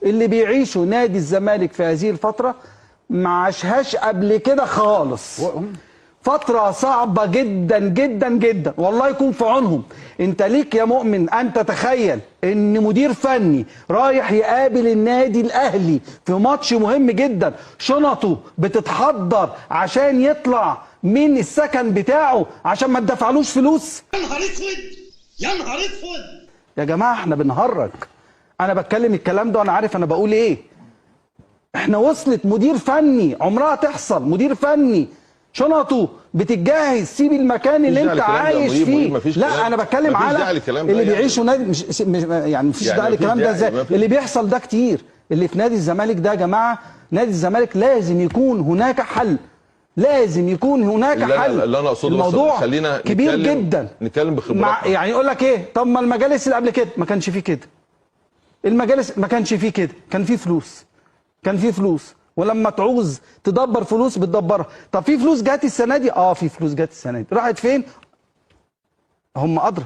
اللي بيعيشه نادي الزمالك في هذه الفترة ما عاشهاش قبل كده خالص. فترة صعبة جدا جدا جدا، والله يكون في عونهم. انت ليك يا مؤمن ان تتخيل ان مدير فني رايح يقابل النادي الاهلي في ماتش مهم جدا، شنطه بتتحضر عشان يطلع من السكن بتاعه عشان ما تدفعلوش فلوس. يا نهار اسود، يا نهار اسود يا جماعة، احنا بنهرج. انا بتكلم الكلام ده وانا عارف انا بقول ايه. احنا وصلت مدير فني عمرها تحصل، مدير فني شنطه بتتجهز، سيب المكان اللي انت عايش فيه. لا انا بتكلم على اللي بيعيشوا نادي، مش يعني مفيش داعي للكلام ده. ازاي اللي بيحصل ده كتير اللي في نادي الزمالك ده يا جماعة. نادي الزمالك لازم يكون هناك حل، لازم يكون هناك حل. اللي انا اقصده الموضوع خلينا كبير جدا، نتكلم بخبرات. يعني يقول لك ايه، طب ما المجالس اللي قبل كده ما كانش فيه كده، المجالس ما كانش فيه كده، كان فيه فلوس، كان فيه فلوس، ولما تعوز تدبر فلوس بتدبرها. طب في فلوس جات السنة دي؟ في فلوس جات السنة دي، راحت فين؟ هم ادرى.